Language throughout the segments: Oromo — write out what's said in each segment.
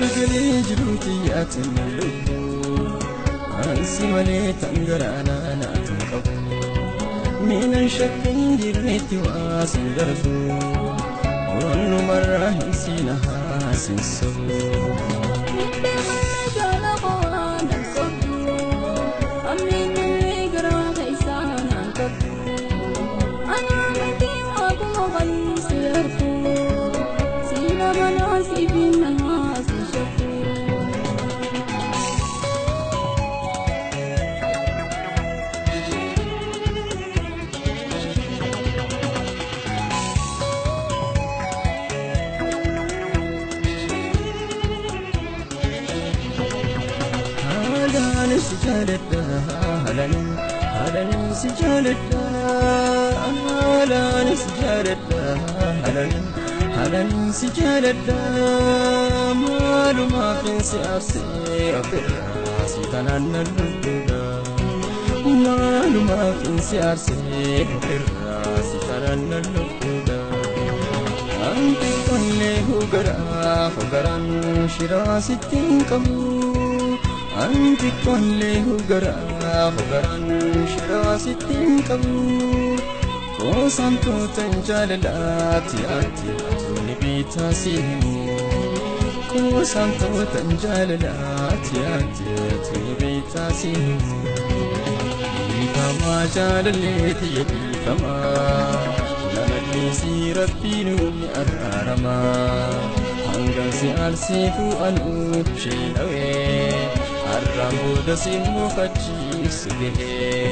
Yaada jiruuti yaatin lubbu ansi malee tangaraana naatu qabu miinan shakkin jirreetti waa sin darbu wanumarraa hin siina haasin sobu. Haalaan si jaaladha haalaan si jaaladha haalaan si jaaladha maalumaaf si aarsee ofirraa si tanaan na lubbuudha maalumaaf si aarsee ofirraa si tanaan na lubbuudha anti qollee hogaraa hogaraan shiraa sitti hin qabu. Anti qollee hogaraa hogaraan shiraa sitti hin qabu Qoosaan jaalalaati ati atuuni biitaa si himu Qoosaan jaalalaati ati atuuni biitaa si himu Dhiifamaa jaalalleeti dhiifamaa nama dhiisii rabbiin ni araaramaa Hangan si aarsiifu anuu sheenawee Har'aan booda si mufachiisu gahee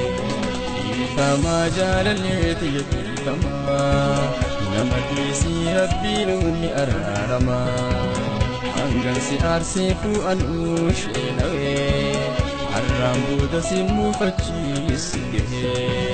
Dhiifamaa jaalalleeti dhiifamaa nama dhiisii rabbiin ni araaramaa Hangan si aarsiifu anuu sheenawee Har'aan booda si mufachiisu gahee.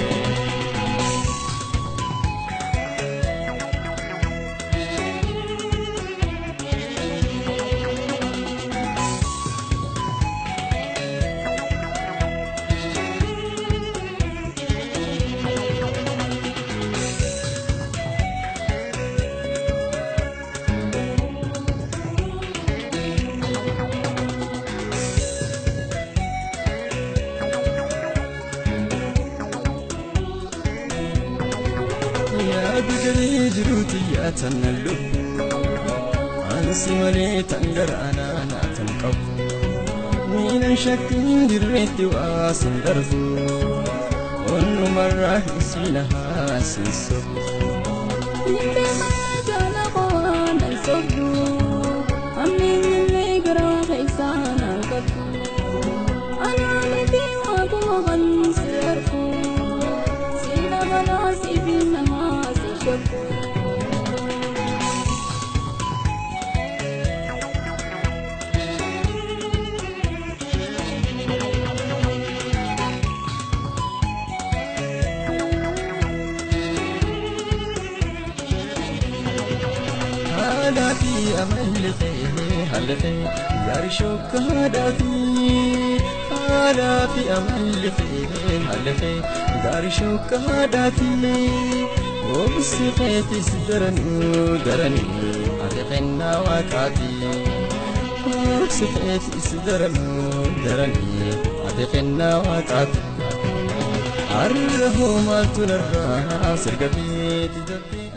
Yaada galee jiruuti yaatan lubbu ansi malee tangaraana naatan qabu miinan shakkin jirreetti waa sin darbu onnumarraa hin siina haasin sobu. Haadhaati amalli kee haalli kee gaarii shokka haadhaati. Haadhaati amalli kee haalli kee gaarii shokka haadhaati. Obsi keetis daranuu daranii ati kennaa waaqaati. Obsi keetis daranuu daranii ati kennaa waaqaati. Har'a hoo maaltu narraa sirga beeti jabbii.